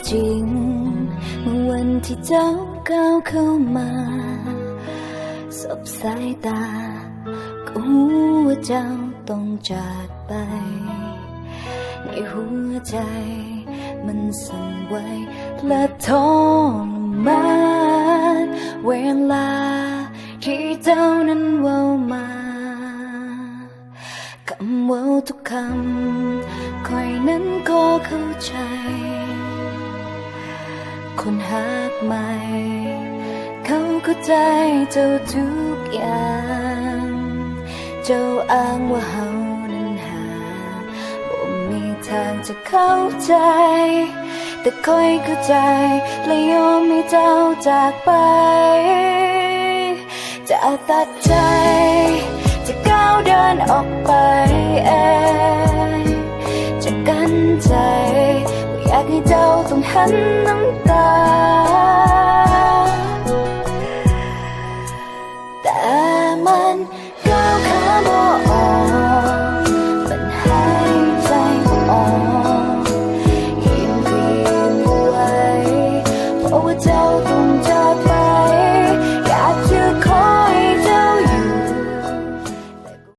ຈິງ ເມື່ອວັນທີ່ເຈົ້າກ້າວເຂົ້າມາ ສບສາຍຕາ ກໍຮູ້ວ່າເຈົ້າຕ້ອງຈາກໄປ ໃນຫົວໃຈມັນສັ່ນໄຫວ ແລະທໍລະມານ ເວລາທີ່ເຈົ້ານັ້ນເວົ້າມາ ຄຳເວົ້າທຸກຄຳ ຂ້ອຍນັ້ນກໍເຂົ້າໃຈ ຄົນຮັກໃໝ່ ເຂົາເຂົ້າໃຈເຈົ້າທຸກຢ່າງ ເຈົ້າອ້າງວ່າເຮົານັ້ນຫ່າງ ບໍ່ມີທາງຈະເຂົ້າໃຈ ແຕ່ຂ້ອຍເຂົ້າໃຈ ແລະຍອມໃຫ້ເຈົ້າຈາກໄປ ຈະຕັດໃຈ ຈະກ້າວເດີນອອກໄປເອງ ຈະກັ້ນໃຈ ບໍ່ຢາກໃຫ້ເຈົ້າຕ້ອງຫັນນ້ຳຕາ